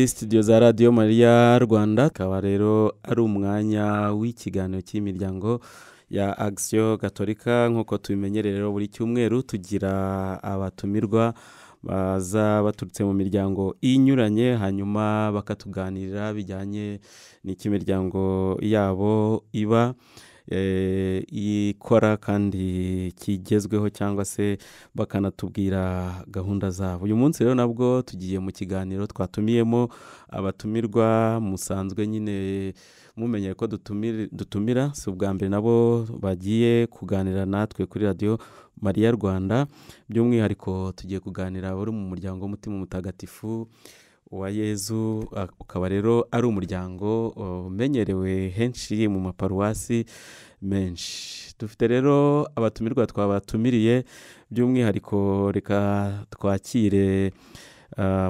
Muri studio za Radiyo Mariya Rwanda, akaba rero ari umwanya w'ikiganiro cy'imiryango ya Action Gatolika. Nk'uko tubimenyereye rero, buri cyumweru tugira abatumirwa baza baturutse mu miryango inyuranye, hanyuma bakatuganirira bijyanye n'icyo imiryango yabo iba ikora kandi kigezweho, cyangwa se bakanatubwira gahunda zabo. Uyu munsi rero nabwo tugiye mu kiganiro twatumiyemo abatumirwa musanzwe nyine mumenye ko dutumira. Si ubwa mbere nabo bagiye kuganira natwe kuri Radiyo Mariya Rwanda. By'umwihariko tugiye kuganira bari mu muryango w'Umutima Mutagatifu wa Yezu, ukaba rero ari umuryango umenyerewe henshi mu maparuwasi menshi. Dufite rero abatumirwa twabatumiriye. By'umwihariko reka twakire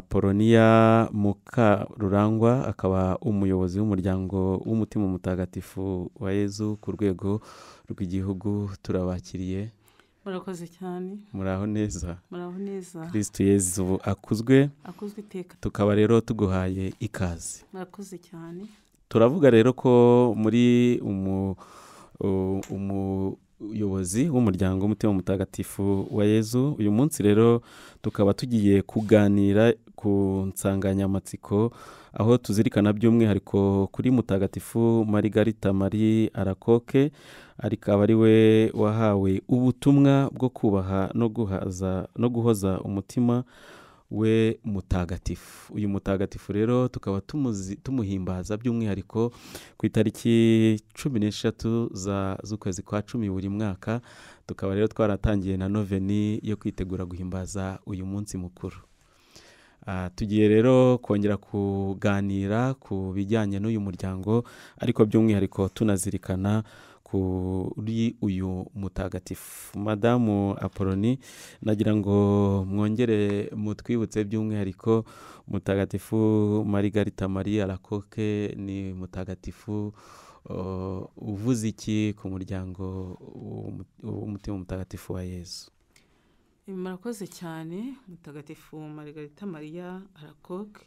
Poloniya Mukarurangwa, akaba umuyobozi w'umuryango w'Umutima Mutagatifu wa Yezu ku rwego rw'igihugu. Turabakiriye. Murakoze cyane. Muraho neza? Muraho neza. Kirisitu Yezu akuzwe. Akuzwe iteka. Tukaba rero tuguhaye ikaze. Murakoze cyane. Turavuga rero ko muri umuyobozi w'umuryango w'Umutima Mutagatifu wa Yezu. Uyu munsi rero tukaba tugiye kuganira ku nsanganyamatsiko aho tuzirikana by'umwihariko kuri Mutagatifu Marigarita Marie Alacoque, ariko aba ari we wahawe ubutumwa bwo kubaha no guhaza no guhoza umutima we mutagatifu. Uyu mutagatifu rero tukaba tumuhimbaza by'umwihariko ku itariki 13 z'ukwezi kwa 10 buri mwaka. Tukaba rero twaratangiye na noveni yo kwitegura guhimbaza uyu munsi mukuru. Tugiye rero kongera kuganira ku bijyanye n'uyu muryango, ariko by'umwihariko tunazirikana kuri uyu mutagatifu. Madamu Apoloni, nagira ngo mwongere mutwibutse by'umwihariko Mutagatifu Marigarita Marie Alacoque ni mutagatifu uvuze iki ku muryango w'Umutima Mutagatifu wa Yezu? Murakoze cyane. Mutagatifu Marigarita Maria Alacoque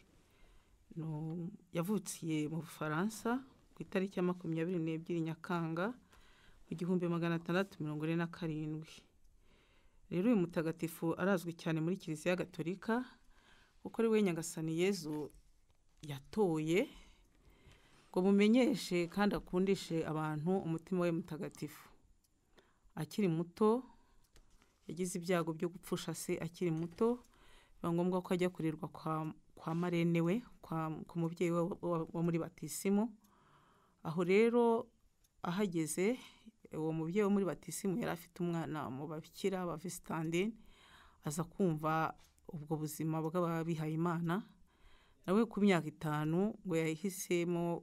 yavukiye mu Bufaransa ku itariki ya 22 Nyakanga mu 1647. Rero uyu mutagatifu arazwi cyane muri Kiliziya Gatolika, kuko ari we Nyagasani Yezu yatoye ngo mumenyeshe kandi akundishe abantu umutima we mutagatifu. Akiri muto yagize ibyago byo gupfusha se akiri muto, biba ngombwa ko ajya kurerwa kwa marene we, ku mubyeyi we wo muri batisimu. Aho rero ahageze, uwo mubyeyi wo muri batisimu yari afite umwana mu babikira ba Visitandine, aza kumva ubwo buzima bw'ababihayimana. Nawe ku myaka 5 ngo yahisemo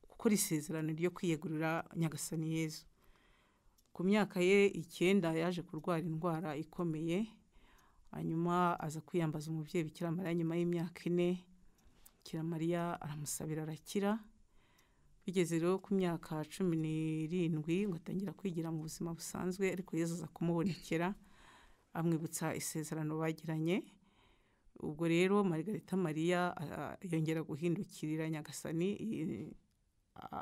gukora isezerano ryo kwiyegurira Nyagasani Yezu. Ku myaka ye 9 yaje kurwara indwara ikomeye, hanyuma aza kwiyambaza umubyeyi Bikira Mariya. Nyuma y'imyaka 4 Bikira Mariya aramusabira arakira. Bigeze rero ku myaka 17 ngo atangira kwigira mu buzima busanzwe, ariko Yezu aza kumubonekera amwibutsa isezerano bagiranye. Ubwo rero Marigarita Maria yongera guhindukirira Nyagasani,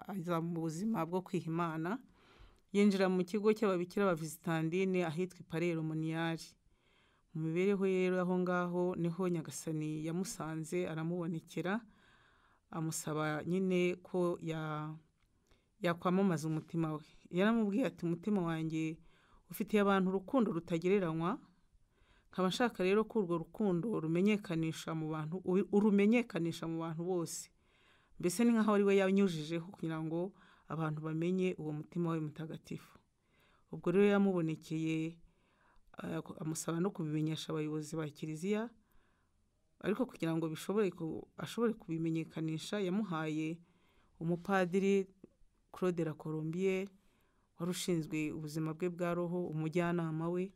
aza mu buzima bwo kwiha Imana, yinjira mu kigo cy'ababikira ba Visitandine ahitwa Iparero Moniyari. Mu mibereho rero aho ngaho niho Nyagasani yamusanze aramubonekera, amusaba nyine ko yakwamamaza umutima we. Yaramubwiye ati: "Umutima wanjye ufitiye abantu urukundo rutagereranywa, nkaba nshaka rero ko urwo rukundo rumenyekanisha mu bantu, urumenyekanisha mu bantu bose." Mbese ni nkaho ari we yanyujijeho kugira ngo abantu bamenye uwo mutima we mutagatifu. Ubwo rero yamubonekeye amusaba no kubimenyesha abayobozi ba Kiliziya, ariko kugira ngo ashobore kubimenyekanisha yamuhaye umupadiri Claude La Colombier wari ushinzwe ubuzima bwe bwa roho, umujyanama we,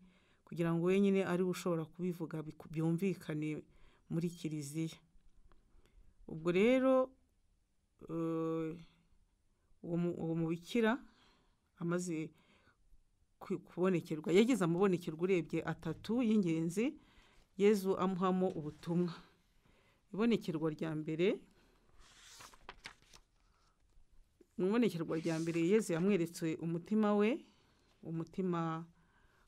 kugira ngo wenyine ari we ushobora kubivuga byumvikane muri Kiliziya. Ubwo rero uwo mubikira amaze kubonekerwa, yagize amabonekerwa urebye 3 y'ingenzi Yezu amuhamo ubutumwa. Ibonekerwa rya mbere, mu ibonekerwa rya mbere Yezu yamweretse umutima we, umutima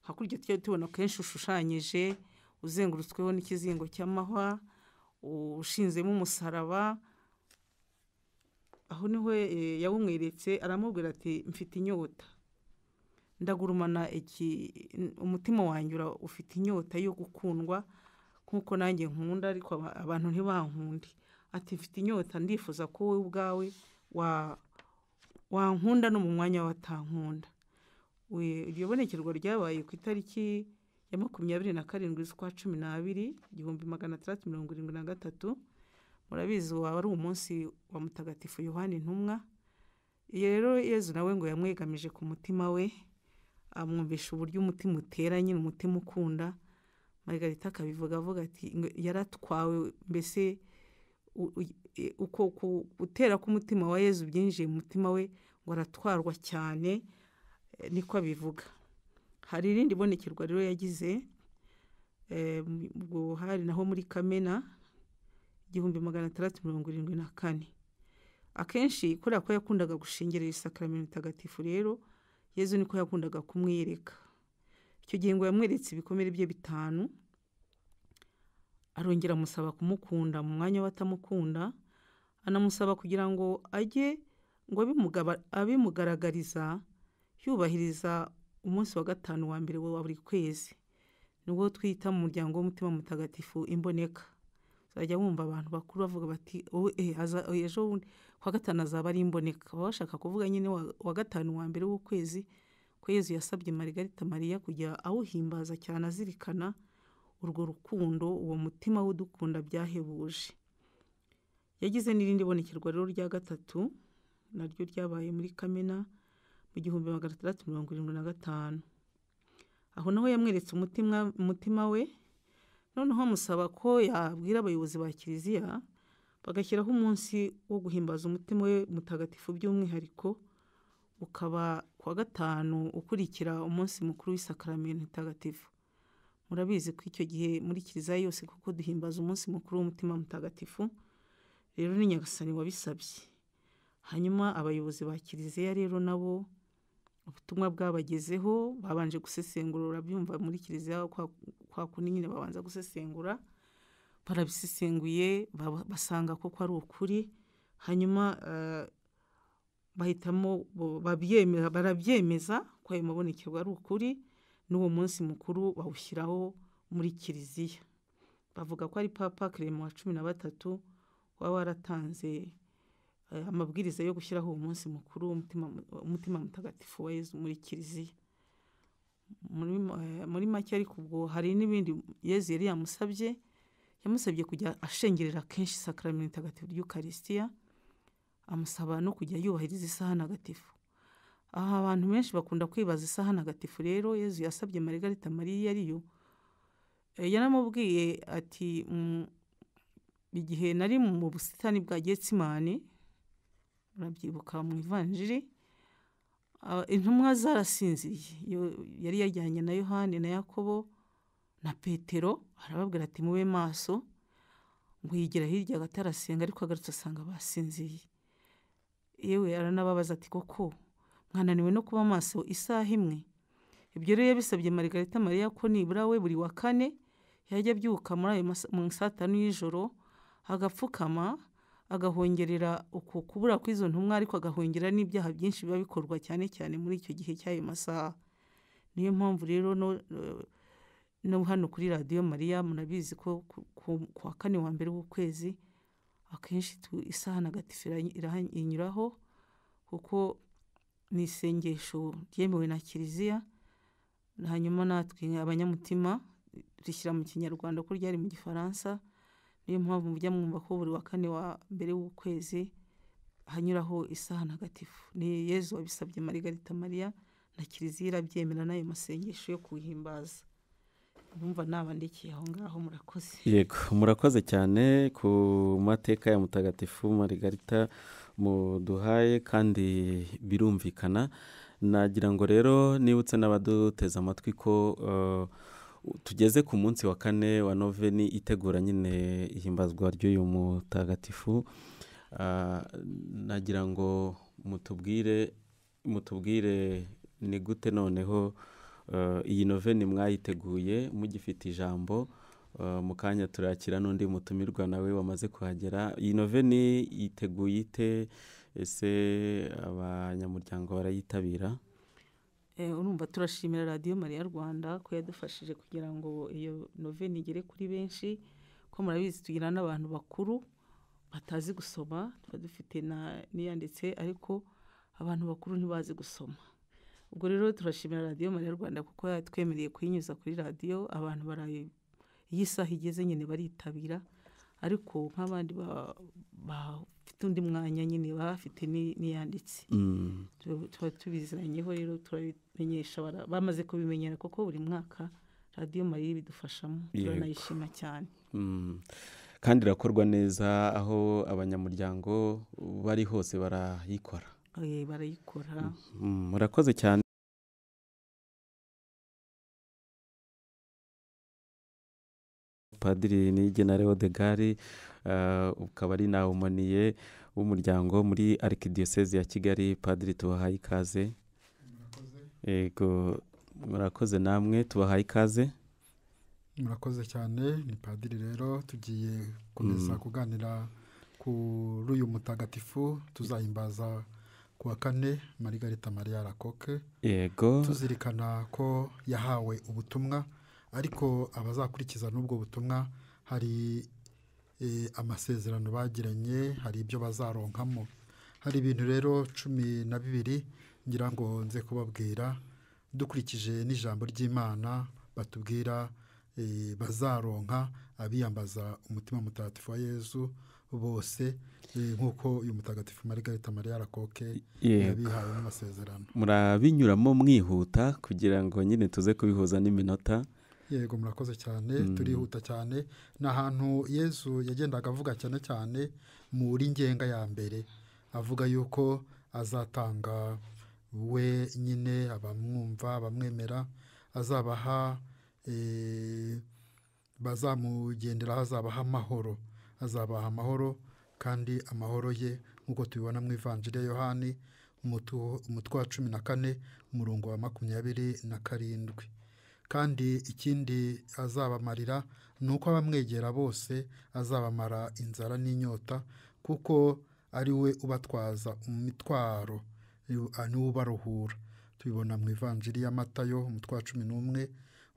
hakurya tujya tubona kenshi ushushanyije, uzengurutsweho n'ikizingo cy'amahwa, ushinzemo umusaraba. Aho niho yawumweretse, aramubwira ati mfite inyota, ndagurumana iki, umutima wanjye ufite inyota yo gukundwa nk'uko nanjye nkunda, ariko abantu ntibankunde. Ati mfite inyota, ndifuza ko wowe ubwawe wankunda no mu mwanya w'abatankunda. Iryo bonekerwa ryabaye ku itariki ya 27 z'ukwa 12 1673. Murabizi waba ari umunsi wa Mutagatifu Yohani Intumwa. Iyo rero Yezu nawe ngo yamwegamije ku mutima we, amwumvisha uburyo umutima utera nyine, umutima ukunda. Margarita akabivuga avuga ati yaratwawe, mbese uko gutera k'umutima wa Yezu byinjiye mu mutima we, ngo aratwarwa cyane, niko abivuga. Hari irindi bonekerwa rero yagize, ubwo hari naho muri Kamena 1674. Akenshi kubera ko yakundaga gushengerera isakaramentu mutagatifu rero, Yezu niko yakundaga kumwereka. Icyo gihe ngo yamweretse ibikomere bye 5, arongera amusaba kumukunda mu mwanya w'abatamukunda, anamusaba kugira ngo ajye ngo abimugaragariza yubahiriza umunsi wa 5 wa mbere wa buri kwezi, nibwo twita mu muryango w'umutima mutagatifu imboneka. Uzajya wumva abantu bakuru bavuga bati ejo kwa 5 azaba ari imboneka, baba bashaka kuvuga nyine wa 5 wa mbere w'ukwezi, ko Yezu yasabye Margarita Mariya kujya awuhimbaza cyane, azirikana urwo rukundo, uwo mutima w'udukunda byahebuje. Yagize n'irindi bonekerwa rero rya 3, naryo ryabaye muri Kamena mu 1675. Aho naho yamweretse umutima we, noneho amusaba ko yabwira abayobozi ba kiliziya bagashyiraho umunsi wo guhimbaza umutima we mutagatifu by'umwihariko, ukaba kuwa 5 ukurikira umunsi mukuru w'isakaramentu mutagatifu. Murabizi ko icyo gihe muri kiliziya yose kuko duhimbaza umunsi mukuru w'umutima mutagatifu, rero ni Nyagasani wabisabye. Hanyuma abayobozi ba kiliziya rero nabo ubutumwa bwabagezeho, babanje gusesengura, urabyumva muri kiliziya kwa kundi nyine babanza gusesengura, barabisesenguye basanga koko ari ukuri. Hanyuma bahitamo barabyemeza ko ayo mabonekerwa ari ukuri, n'uwo munsi mukuru bawushyiraho muri kiliziya. Bavuga ko ari Papa Clement wa 13 waba waratanze amabwiriza yo gushyiraho uwo munsi mukuru umutima mutagatifu wa Yezu muri kiliziya. Muri make ariko ubwo hari n'ibindi Yezu yari yamusabye, yamusabye kujya ashengerera kenshi isakaramentu mutagatifu ry'Ukaristiya, amusaba no kujya yubahiriza isaha ntagatifu. Aha abantu benshi bakunda kwibaza isaha ntagatifu rero Yezu yasabye Margarita Mariya ariyo. Yaramubwiye ati igihe nari mu busitani bwa Getsimani, urabyibuka mu Ivanjiri, intumwa zarasinziriye, yari yajyanye na Yohani na Yakobo na Petero, arababwira ati mube maso, ngo yigira hirya hagati arasenga, ariko agarutse asanga basinziriye. Yewe aranababaza ati koko mwananiwe no kuba maso isaha imwe? Ibyo rero yabisabye Margarita Mariya ko nibura we buri wa 4 yajya abyuka muri ayo mu saa 5 y'ijoro, agapfukama, agahongerera uko kubura kw'izo ntumwa, ariko agahongera n'ibyaha byinshi biba bikorwa cyane cyane muri icyo gihe cy'ayo masaha. Niyo mpamvu rero no hano kuri Radiyo Mariya murabizi ko ku wa 4 wa mbere w'ukwezi akenshi isaha ntagatifu inyuraho, kuko ni isengesho ryemewe na kiliziya. Hanyuma natwe abanyamutima rishyira mu Kinyarwanda ko ryari mu Gifaransa. Niyo mpamvu mujya mwumva ko buri wa 4 wa mbere w'ukwezi hanyuraho isaha ntagatifu. Ni Yezu wabisabye Margarita Mariya, na kiliziya irabyemera n'ayo masengesho yo kuhimbaza. Numva nabandikiye aho ngaho, murakoze. Yego, murakoze cyane ku mateka ya Mutagatifu Margarita muduhaye, kandi birumvikana. Nagira ngo rero nibutse n'abaduteze amatwi ko Tugeze ku munsi wa kane wa noveni itegura nyine ihimbazwa ry'uyu mutagatifu. Nagira ngo mutubwire ni gute noneho iyi noveni mwayiteguye mugifite ijambo. Mu kanya turakira n'undi mutumirwa nawe wamaze kuhagera. Iyi noveni yiteguye ite? Ese abanyamuryango barayitabira? Urumva turashimira Radiyo Mariya Rwanda ko yadufashije kugira ngo iyo noveni igere kuri benshi, ko murabizi tugira n'abantu bakuru batazi gusoma, tuba dufite n'iyanditse ariko abantu bakuru ntibazi gusoma. Ubwo rero turashimira Radiyo Mariya Rwanda kuko yatwemereye kuyinyuza kuri radiyo, abantu iyi saha igeze nyine baritabira, ariko nk'abandi bafite undi mwanya nyine bafite n'iyanditse. Tuba tubiziranyeho rero, turabimenyesha, bamaze kubimenyera kuko buri mwaka Radiyo Mariya ibidufashamo, turanayishima cyane. Kandi irakorwa neza, aho abanyamuryango bari hose barayikora. Barayikora. Murakoze cyane. Padiri Niyigena Leodegari, ukaba ari na umoniye w'umuryango muri Arikidiyosezi ya Kigali. Padiri, tubahaye ikaze. Yego, murakoze namwe, tubahaye ikaze. Murakoze cyane. Ni padiri rero, tugiye gukomeza kuganira kuri uyu mutagatifu tuzahimbaza ku wa kane, Marigarita Mariya Alacoque. Yego. Tuzirikana ko yahawe ubutumwa, ariko abazakurikiza n'ubwo butumwa hari amasezerano bagiranye, hari ibyo bazaronkamo. Hari ibintu rero 12 ngira ngo nze kubabwira dukurikije n'ijambo ry'Imana batubwira bazaronka abiyambaza umutima mutagatifu wa Yezu bose, nk'uko uyu mutagatifu Marigarita Mariya Alacoque yabihawe n'amasezerano. Murabinyuramo mwihuta kugira ngo nyine tuze kubihuza n'iminota. Yego, murakoze cyane. Turihuta cyane. Ni ahantu Yezu yagendaga avuga cyane cyane muri ngenga ya mbere, avuga yuko azatanga we nyine abamwumva abamwemera, azabaha bazamugenderaho, azabaha amahoro, azabaha amahoro, kandi amahoro ye nk'uko tubibona mu Ivanjiri ya Yohani umutwe wa 14 umurongo wa 27. Kandi ikindi azabamarira ni uko abamwegera bose azabamara inzara n'inyota, kuko ari we ubatwaza imitwaro, niwe ubaruhura. Tubibona mu Ivanjiri ya Matayo umutwe wa 11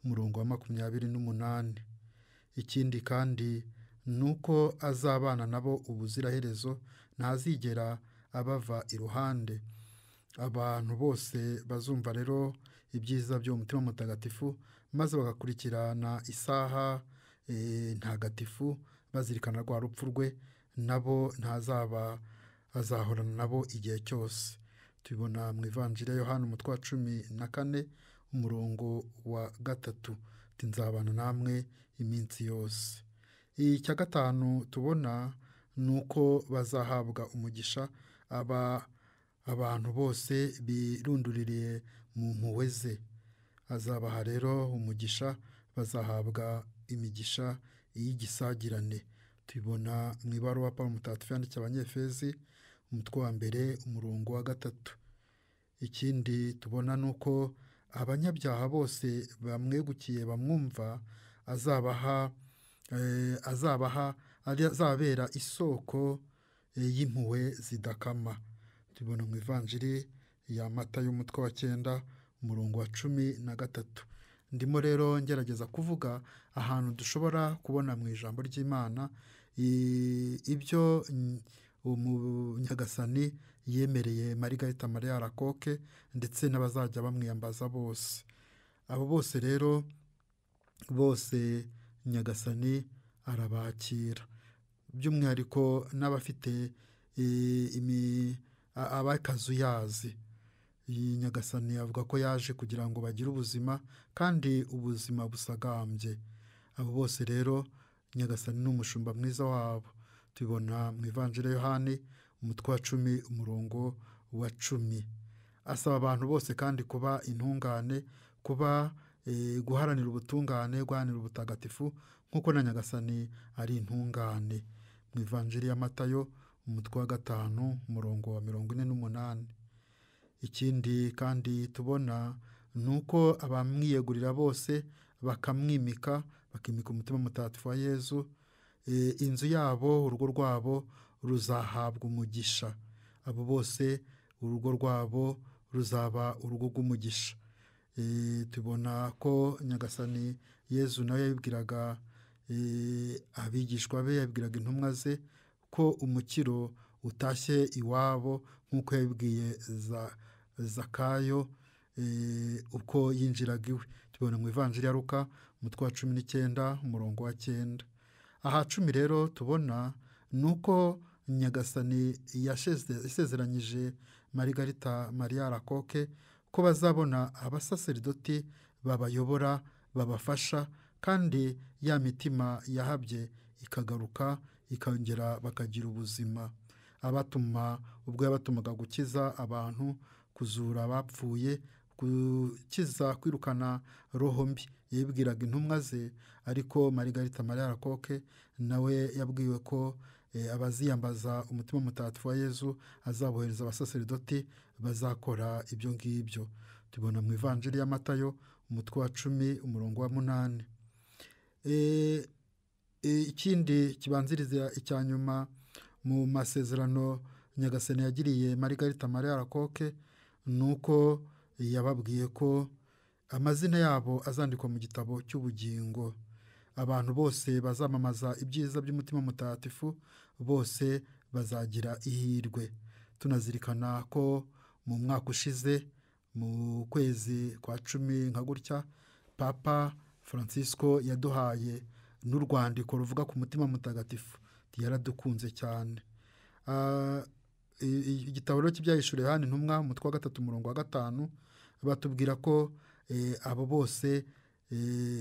umurongo wa 28. Ikindi kandi ni uko azabana nabo ubuziraherezo, ntazigera abava iruhande. Abantu bose bazumva rero ibyiza byo mutima mutagatifu, maze bagakurikirana isaha ntagatifu, bazirikana rwa rupfu rwe, nabo ntazaba azahorana nabo igihe cyose. Tubibona mu Ivanjiri ya Yohana umutwe wa 14 umurongo wa 3, ati nzabana namwe iminsi yose. Icya gatanu tubona ni uko bazahabwa umugisha abantu bose birunduririye mu mpuhwe ze. Azabaha rero umugisha, bazahabwa imigisha y'igisagirane. Tubibona mu ibaruwa Pawulo mutagatifu yandikiye Abanyefezi umutwe wa 1 umurongo wa 3. Ikindi tubona ni uko abanyabyaha bose bamwegukiye bamwumva, azabaha azabera isoko y'impuhwe zidakama. Tubibona mu Ivanjiri ya Matayo umutwe wa 9 umurongo wa 13. Ndimo rero ngerageza kuvuga ahantu dushobora kubona mu ijambo ry'Imana ibyo Umunyagasani yemereye Marigarita Mariya Alacoque ndetse n'abazajya bamwiyambaza bose. Abo bose rero bose Nyagasani arabakira, by'umwihariko n'abafite abakazuyazi. Nyagasani avuga ko yaje kugira ngo bagire ubuzima kandi ubuzima busagambye. Abo bose rero Nyagasani ni umushumba mwiza wabo. Tubibona mu Ivanjiri ya Yohani umutwe wa 10 umurongo wa 10. Asaba abantu bose kandi kuba intungane, kuba guharanira ubutungane, guharanira ubutagatifu nk'uko na Nyagasani ari intungane. Mu Ivanjiri ya Matayo umutwe wa 5 umurongo wa 48. Ikindi kandi tubona nuko abamwiyegurira bose bakamwimika, bakimika umutima mutagatifu wa Yezu, inzu yabo, urugo rwabo ruzahabwa umugisha. Abo bose urugo rwabo ruzaba urugo rw'umugisha. Tubona ko Nyagasani Yezu nawe yabibwiraga abigishwa be, yabibwiraga intumwa ze ko umukiro utashye iwabo, nk'uko yabibwiye Zakayo uko yinjiraga iwe. Tubona mu Ivanjiri ya Luka umutwe wa 19 umurongo wa 9. Aha 10 rero tubona nuko Nyagasani yasezeranyije Margarita Maria Alacoque ko bazabona abasaseridoti babayobora, babafasha, kandi ya mitima yahabye ikagaruka, ikongera bakagira ubuzima. Abatuma ubwo yabatumaga gukiza abantu, kuzura abapfuye, gukiza, kwirukana roho mbi, yabibwiraga intumwa ze. Ariko Margarita Maria Alacoque nawe yabwiwe ko abaziyambaza umutima mutagatifu wa Yezu azabohereza abasaseridoti bazakora ibyo ngibyo. Tubona mu Ivanjiri ya Matayo umutwe wa 10 umurongo wa 8. Ikindi kibanziriza icya nyuma mu masezerano Nyagasani yagiriye Margarita Maria Alacoque nuko yababwiye ko amazina yabo azandikwa mu gitabo cy'ubugingo. Abantu bose bazamamaza ibyiza by'umutima mutagatifu bose bazagira ihirwe. Tunazirikana ko mu mwaka ushize mu kwezi kwa 10 nka gutya, Papa Francisco yaduhaye n'urwandiko ruvuga ku mutima mutagatifu. Yaradukunze cyane. Igitabo cy'ibyahishuriwe Yohana intumwa umutwe wa 3 umurongo wa 5 batubwira ko abo bose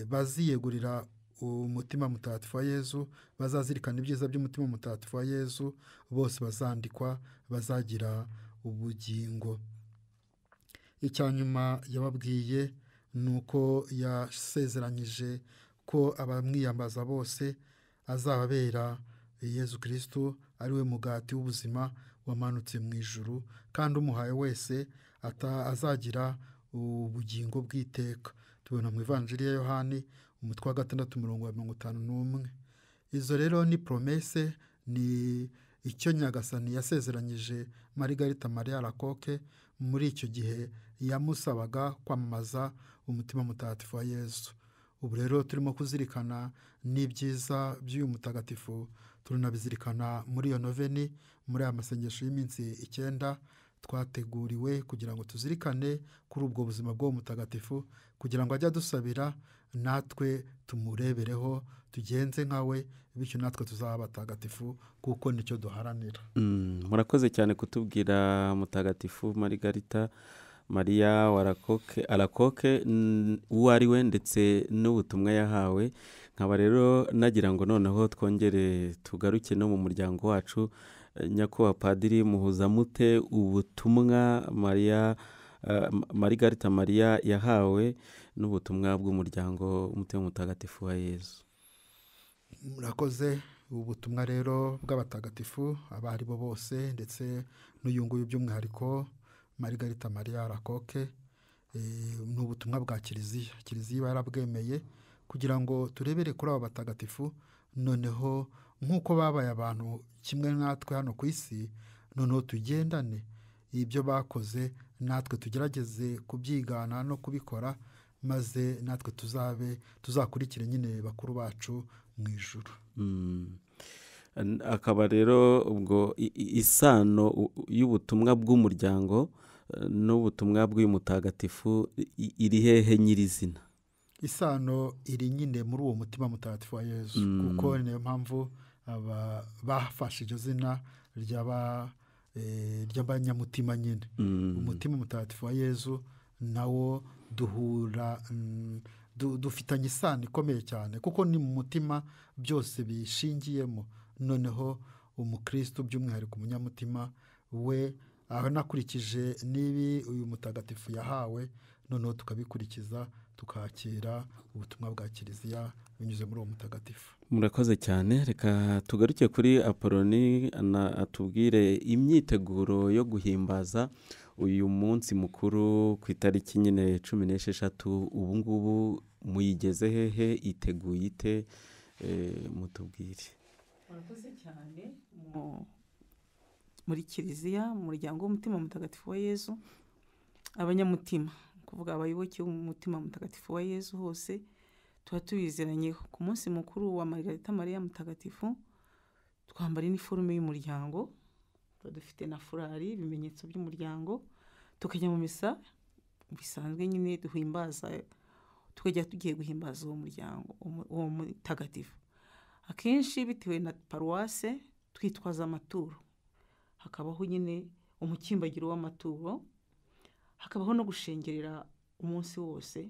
baziyegurira umutima mutagatifu wa Yezu, bazazirikana ibyiza by'umutima mutagatifu wa Yezu, bose bazandikwa, bazagira ubugingo. Icya nyuma yababwiye nuko yasezeranyije ko abamwiyambaza bose azababera Yezu Kristo, ari we mugati w'ubuzima wamanutse mu ijuru, kandi umuhaye wese azagira ubugingo bw'iteka. Tubona mu Ivanjiri ya Yohani umutwe wa 6 umurongo wa 51. Izo rero ni promese, ni icyo Nyagasani yasezeranyije Margarita Maria Alacoque muri icyo gihe yamusabaga kwamamaza umutima mutagatifu wa Yezu. Ubu rero turimo kuzirikana n'ibyiza by'uyu mutagatifu, turanabizirikana muri iyo noveni, muri aya masengesho y'iminsi 9 twateguriwe kugira ngo tuzirikane kuri ubwo buzima bw'uwo mutagatifu, kugira ngo ajye adusabira natwe tumurebereho, tugenze nkawe, bityo natwe tuzaba abatagatifu kuko nicyo duharanira. Murakoze cyane kutubwira mutagatifu Margarita Maria Alacoque uwo ari we ndetse n'ubutumwa yahawe. Nkaba rero nagira ngo noneho twongere tugaruke no mu muryango wacu. Nyakubahwa Padiri, muhuza mute ubutumwa Margarita Maria yahawe n'ubutumwa bw'umuryango umutima mutagatifu wa Yezu? Murakoze. Ubutumwa rero bw'abatagatifu abo ari bo bose, ndetse n'uyu nguyu by'umwihariko Margarita Maria Alacoque, ni ubutumwa bwa Kiliziya. Kiliziya yarabwemeye kugira ngo turebere kuri abo batagatifu, noneho nk'uko babaye abantu kimwe natwe hano ku isi, noneho tugendane ibyo bakoze natwe tugerageze kubyigana no kubikora, maze natwe tuzakurikire nyine bakuru bacu mu ijuru. Akaba rero ubwo isano y'ubutumwa bw'umuryango n'ubutumwa bw'uyu mutagatifu iri hehe nyirizina? Isano iri nyine muri uwo mutima mutagatifu wa Yezu, kuko niyo mpamvu bafashe iryo zina ry'abanyamutima nyine. Umutima mutagatifu wa Yezu nawo duhura, dufitanye isano ikomeye cyane, kuko ni mu mutima byose bishingiyemo. Noneho umukristo by'umwihariko umunyamutima we anakurikije n'ibi uyu mutagatifu yahawe, noneho tukabikurikiza, tukakira ubutumwa bwa Kiliziya binyuze muri uwo mutagatifu. Murakoze cyane. Reka tugaruke kuri Apoloni atubwire imyiteguro yo guhimbaza uyu munsi mukuru ku itariki nyine 16. Ubu ngubu muyigeze hehe, iteguye ite? Mutubwire. Murakoze cyane. Muri Kiliziya, mu muryango w'umutima mutagatifu wa Yezu, abanyamutima, kuvuga abayoboke b'umutima mutagatifu wa Yezu hose, tuba tubizeranyeho. Ku munsi mukuru wa Margarita Mariya Mutagatifu twambara iniforume y'umuryango, tuba dufite na furari, ibimenyetso by'umuryango, tukajya mu misa bisanzwe nyine duhimbaza, tukajya tugiye guhimbaza uwo muryango, uwo mutagatifu. Akenshi bitewe na paruwase twitwaza amaturo, hakabaho nyine umukimbagiro w'amaturo, hakabaho no gushengerera umunsi wose,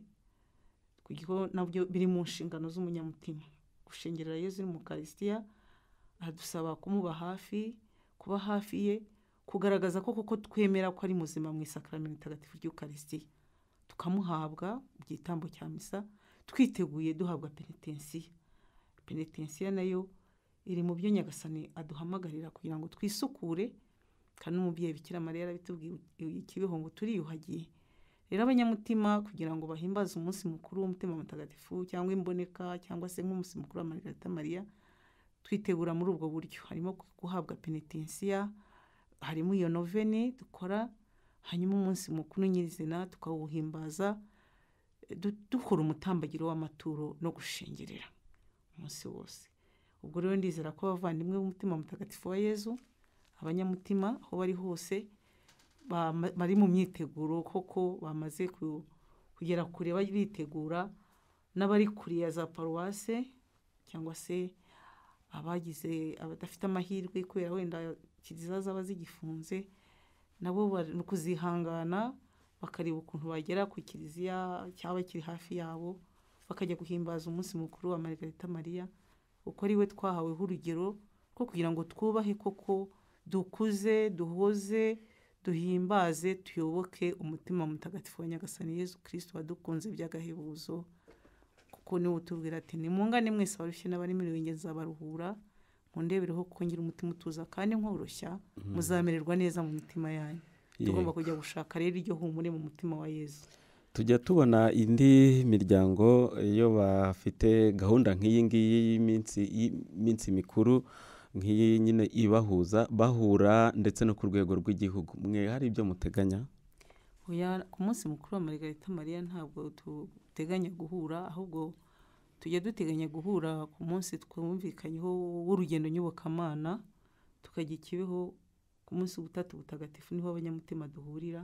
kuko nabyo biri mu nshingano z'umunyamutima. Gushengerera Yezu mu Ukaristiya aradusaba kumuba hafi, kuba hafi ye, kugaragaza ko koko twemera ko ari muzima mu isakramentu itagatifu ry'Ukaristiya, tukamuhabwa mu gitambo cya misa twiteguye, duhabwa penetensiya. Penetensiya nayo iri mu byo Nyagasani aduhamagarira kugira ngo twisukure, kandi n'umubyeyi Bikira Mariya yarabitubwiye ikibeho ngo turiyuhagiye. Rero abanyamutima kugira ngo bahimbaze umunsi mukuru w'umutima mutagatifu cyangwa imboneka cyangwa se nk'umunsi mukuru wa Margarita Mariya, twitegura muri ubwo buryo. Harimo guhabwa penetensiya, harimo iyo noveni dukora, hanyuma umunsi mukuru nyirizina tukawuhimbaza dukora umutambagiro w'amaturo no gushengerera umunsi wose. Ubwo rero ndizera ko abavandimwe b'umutima mutagatifu wa Yezu, abanyamutima aho bari hose, bari mu myiteguro koko, bamaze kugera kure bitegura, n'abari kure ya za paruwase cyangwa se abagize abadafite amahirwe kubera wenda kiliziya zaba zigifunze, nabo bari kuzihangana bakareba ukuntu bagera ku kiliziya cyaba kiri hafi yabo, bakajya guhimbaza umunsi mukuru wa Margarita Mariya, uko ari we twahaweho urugero rwo kugira ngo twubahe koko, dukuze, duhoze, duhimbaze, tuyoboke umutima mutagatifu wa Nyagasani Yezu Kristo wadukunze by'agahebuzo. Kuko niwe utubwira ati nimungane mwese abarushye n'abaremerewe njye nzabaruhura, mundebereho kuko ngira umutima utuza kandi nkoroshya, muzamererwa neza mu mitima yanyu. Tugomba kujya gushaka rero iryo humure mu mutima wa Yezu. Tujya tubona indi miryango iyo bafite gahunda nk'iyi ngiyi y'iminsi mikuru nk'iyi nyine ibahuza, bahura ndetse no ku rwego rw'igihugu. Mwe hari ibyo muteganya? Oya, ku munsi mukuru wa Margarita Mariya ntabwo duteganya guhura, ahubwo tujya duteganya guhura ku munsi twumvikanyeho w'urugendo nyobokamana, tukajya Kibeho ku munsi w'Ubutatu Butagatifu, niho abanyamutima duhurira.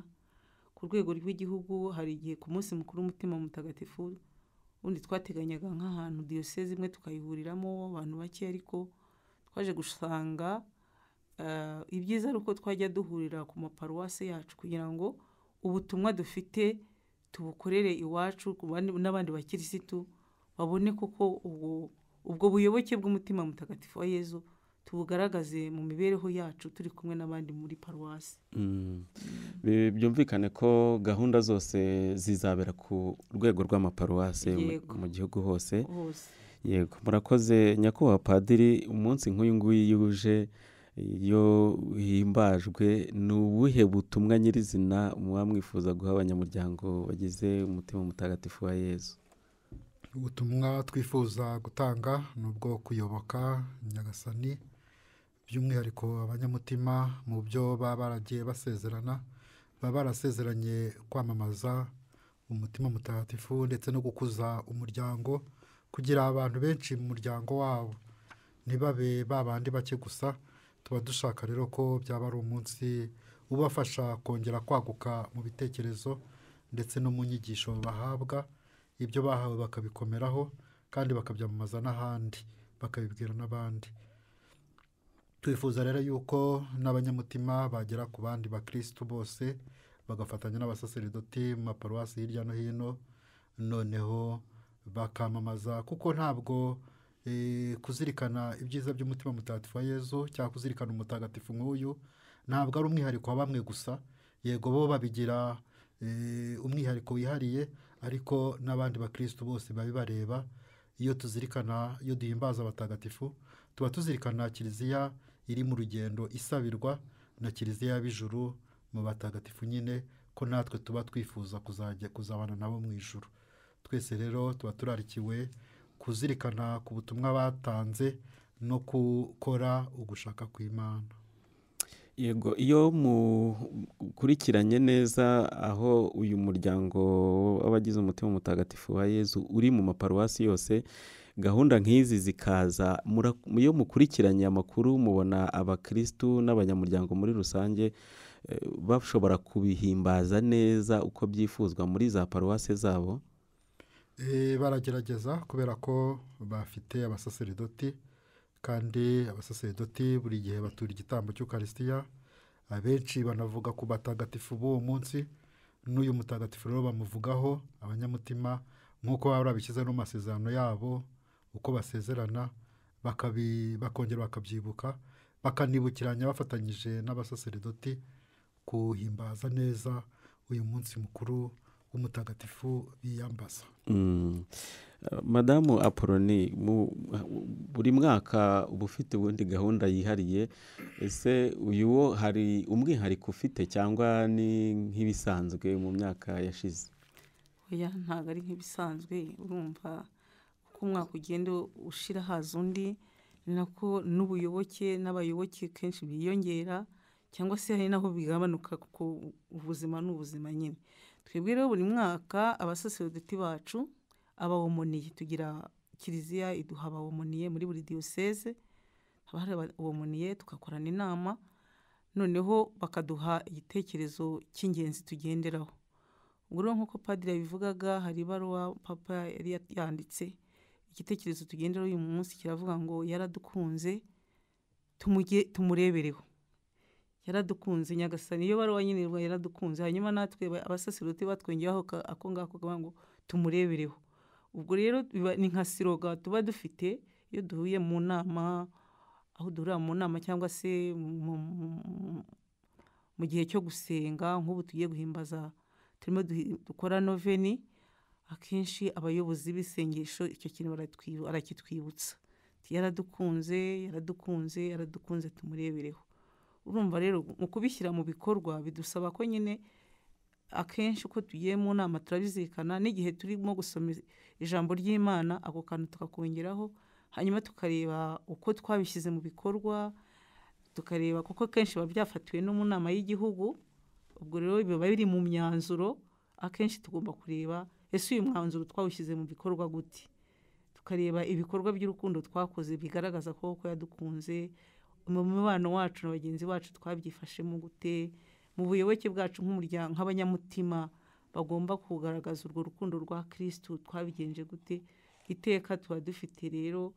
Ku rwego rw'igihugu hari igihe ku munsi mukuru w'umutima mutagatifu ubundi twateganyaga nk'ahantu diyoseze imwe tukayihuriramo abantu bake, ariko twaje gusanga ibyiza ari uko twajya duhurira ku maparuwase yacu kugira ngo ubutumwa dufite tubukorere iwacu n'abandi bakirisitu babone koko ubwo buyoboke bw'umutima mutagatifu wa Yezu tubugaragaze mu mibereho yacu turi kumwe n'abandi muri paruwasi. Byumvikane ko gahunda zose zizabera ku rwego rw'amaparuwase mu gihugu hose. Yego, murakoze nyakubahwa Padiri. Umunsi nk'uyu nguyu yuje iyo himbajwe, ni ubuhe butumwa nyirizina muba mwifuza guha abanyamuryango bagize umutima mutagatifu wa Yezu? Ubutumwa twifuza gutanga ni ubwo kuyoboka Nyagasani, by'umwihariko abanyamutima mu byo baba baragiye basezerana, baba barasezeranye kwamamaza umutima mutagatifu ndetse no gukuza umuryango, kugira abantu benshi mu muryango wabo ntibabe babandi bake gusa. Tuba dushaka rero ko byaba ari umunsi ubafasha kongera kwaguka mu bitekerezo ndetse no mu nyigisho bahabwa, ibyo bahawe bakabikomeraho kandi bakabyamamaza n'ahandi, bakabibwira n'abandi. Twifuza rero yuko n'abanyamutima bagera ku bandi bakristu bose, bagafatanya n'abasaseridoti mu maparuwasi hirya no hino, noneho bakamamaza, kuko ntabwo kuzirikana ibyiza by'umutima mutagatifu wa Yezu cyangwa kuzirikana umutagatifu nk'uyu ntabwo ari umwihariko wa bamwe gusa. Yego bo babigira umwihariko wihariye, ariko n'abandi bakirisitu bose babibareba. Iyo tuzirikana, iyo duhimbaza abatagatifu, tuba tuzirikana kiliziya iri mu rugendo isabirwa na kiliziya y'ab'ijuru mu batagatifu nyine, ko natwe tuba twifuza kuzajya kuzabana nabo mu ijuru. Twese rero tuba turarikiwe kuzirikana ku butumwa batanze no gukora ugushaka kw'Imana. Yego, iyo mukurikiranye neza aho uyu muryango w'abagize umutima mutagatifu wa Yezu uri mu maparuwasi yose, gahunda nk'izi zikaza, iyo mukurikiranye amakuru mubona abakirisitu n'abanyamuryango muri rusange bashobora kubihimbaza neza uko byifuzwa muri za paruwasi zabo? Baragerageza kubera ko bafite abasaseridoti, kandi abasaseridoti buri gihe batura igitambo cy'Ukarisitiya. Abenshi banavuga ku batagatifu b'uwo munsi, n'uyu mutagatifu rero bamuvugaho abanyamutima nk'uko baba barabishyize no mu masezerano yabo, uko basezerana bakongera bakabyibuka, bakanibukiranya bafatanyije n'abasaseridoti kuhimbaza neza uyu munsi mukuru w'umutagatifu biyambaza. Madamu Apoloni, buri mwaka uba ufite ubundi gahunda yihariye, ese uyu wo hari umwihariko ufite cyangwa ni nk'ibisanzwe mu myaka yashize? Oya, ntabwo ari nk'ibisanzwe. Urumva uko umwaka ugenda ushira haza undi, ni nako n'ubuyoboke n'abayoboke kenshi biyongera, cyangwa se hari naho bigabanuka, kuko ubuzima ni ubuzima nyine. Twebwe rero buri mwaka abasaserodoti bacu abawomoniye, tugira kiliziya iduha abawomoniye muri buri diyoseze, haba hari abawomoniye, tugakorana inama, noneho bakaduha igitekerezo cy'ingenzi tugenderaho. Ubwo rero nk'uko padiri yabivugaga, hari ibaruwa papa yari yanditse, igitekerezo tugenderaho uyu munsi kiravuga ngo yaradukunze tumurebereho. Yaradukunze Nyagasani, iyo baruwa nyine yaradukunze, hanyuma natwe abasaserodoti batwongeyeho ako ngako kavuga ngo tumurebereho. Ubwo rero ni nka siroga tuba dufite iyo duhuye mu nama, aho duhurira mu nama cyangwa se mu gihe cyo gusenga, nk'ubu tugiye guhimbaza, turimo dukora noveni, akenshi abayobozi b'isengesho icyo kintu barakitwibutsa, yaradukunze, yaradukunze, yaradukunze, tumurebereho. Urumva rero mu kubishyira mu bikorwa bidusaba ko nyine akenshi uko tugiye mu nama turabizirikana, n'igihe turimo gusoma ijambo ry'Imana ako kantu tukakongeraho, hanyuma tukareba uko twabishyize mu bikorwa, tukareba kuko kenshi biba byafatiwe no mu nama y'igihugu. Ubwo rero biba biri mu myanzuro, akenshi tugomba kureba ese uyu mwanzuro twawushyize mu bikorwa gute, tukareba ibikorwa by'urukundo twakoze bigaragaza ko koko yadukunze, mu mubano wacu na bagenzi bacu twabyifashemo gute, mu buyoboke bwacu nk'umuryango, nk'abanyamutima bagomba kugaragaza urwo rukundo rwa Kristu twabigenje gute. Iteka tuba dufite rero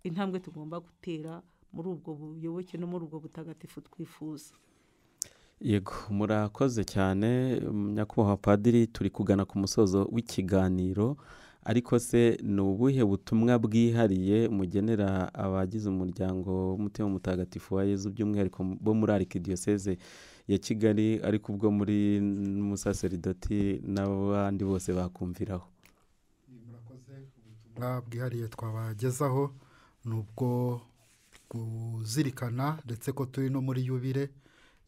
intambwe tugomba gutera muri ubwo buyoboke no muri ubwo butagatifu twifuza. Yego, murakoze cyane nyakubahwa padiri, turi kugana ku musozo w'ikiganiro, ariko se ni ubuhe butumwa bwihariye mugenera abagize umuryango w'umutima mutagatifu wa Yezu, by'umwihariko bo muri Arikidiyoseze ya Kigali, ariko ubwo muri musaseridoti n'abandi bose bakumviraho? Murakoze. Ubutumwa bwihariye twabagezaho ni ubwo kuzirikana ndetse ko turi no muri yubile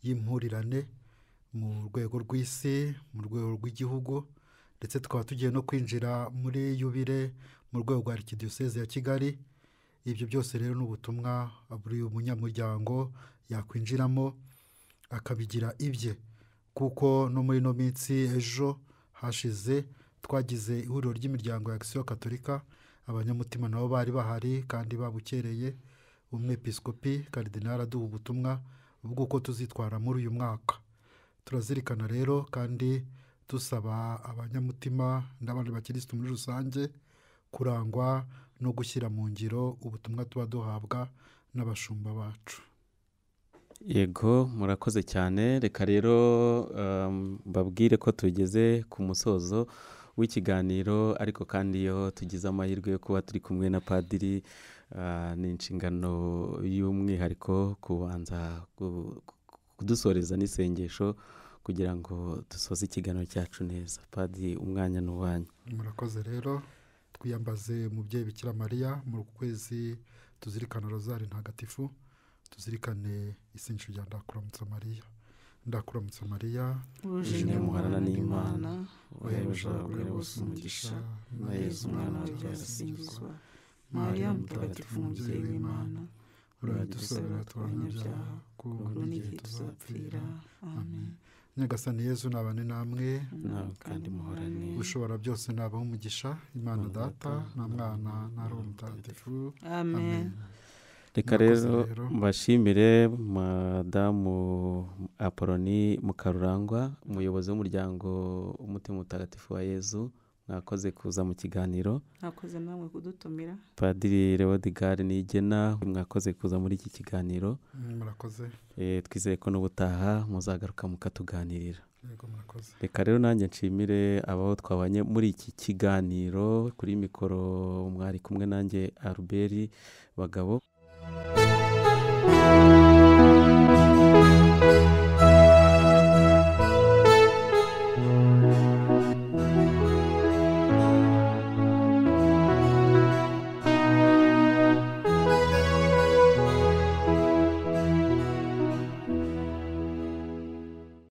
y'impurirane mu rwego rw'isi, mu rwego rw'igihugu, ndetse tukaba tugiye no kwinjira muri yubile mu rwego rwa Arikidiyoseze ya Kigali. Ibyo byose rero ni ubutumwa buri munyamuryango yakwinjiramo akabigira ibye, kuko no muri ino minsi ejo hashize twagize ihuriro ry'imiryango ya Action Katolika, abanyamutima nabo bari bahari kandi babukereye. Umwepiskopi Karidinali aduha ubutumwa bw'uko tuzitwara muri uyu mwaka. Turazirikana rero kandi dusaba abanyamutima n'abandi bakirisitu muri rusange kurangwa no gushyira mu ngiro ubutumwa tuba duhabwa n'abashumba bacu. Yego, murakoze cyane. Reka rero mbabwire ko tugeze ku musozo w'ikiganiro, ariko kandi iyo tugize amahirwe yo kuba turi kumwe na padiri, ni inshingano y'umwihariko kubanza kudusoreza n'isengesho Kugira ngo dusoze ikiganiro cyacu neza, Padiri, umwanya ni uwanyu. Murakoze. Rero twiyambaze umubyeyi Bikira Mariya mu kwezi tuzirikana Rozari Ntagatifu, tuzirikane isengesho rya Ndakuramutsa Mariya. Ndakuramutsa Mariya, wuje muhorana n'Imana, wahebuje abagore bose umugisha, na Yezu umwana wawe wawe arasingizwa. Mariya mutagatifu, umubyeyi w'Imana, uradusabira abanyabyaha, kuri ubu n'igihe tuzapfira. Amen. Nyagasani Yezu nabane namwe. Nawe kandi muhorane. Ushobora byose nabaha umugisha, Imana Data na Mwana na Roho Mutagatifu. Amen. Reka Murakoze rero rero. mbashimire Madamu Apoloni Mukarurangwa, umuyobozi w'umuryango Umutima Mutagatifu wa Yezu, mwakoze kuza mu kiganiro. Mwakoze namwe kudutumira. Padiri Leodegar Niyigena, mwakoze kuza muri iki kiganiro. Murakoze. Twizeye ko n'ubutaha muzagaruka mukatuganirira. Yego, murakoze. Reka rero nanjye nshimire abo twabanye muri iki kiganiro. Kuri mikoro mwari kumwe nanjye, Albert Bagabo.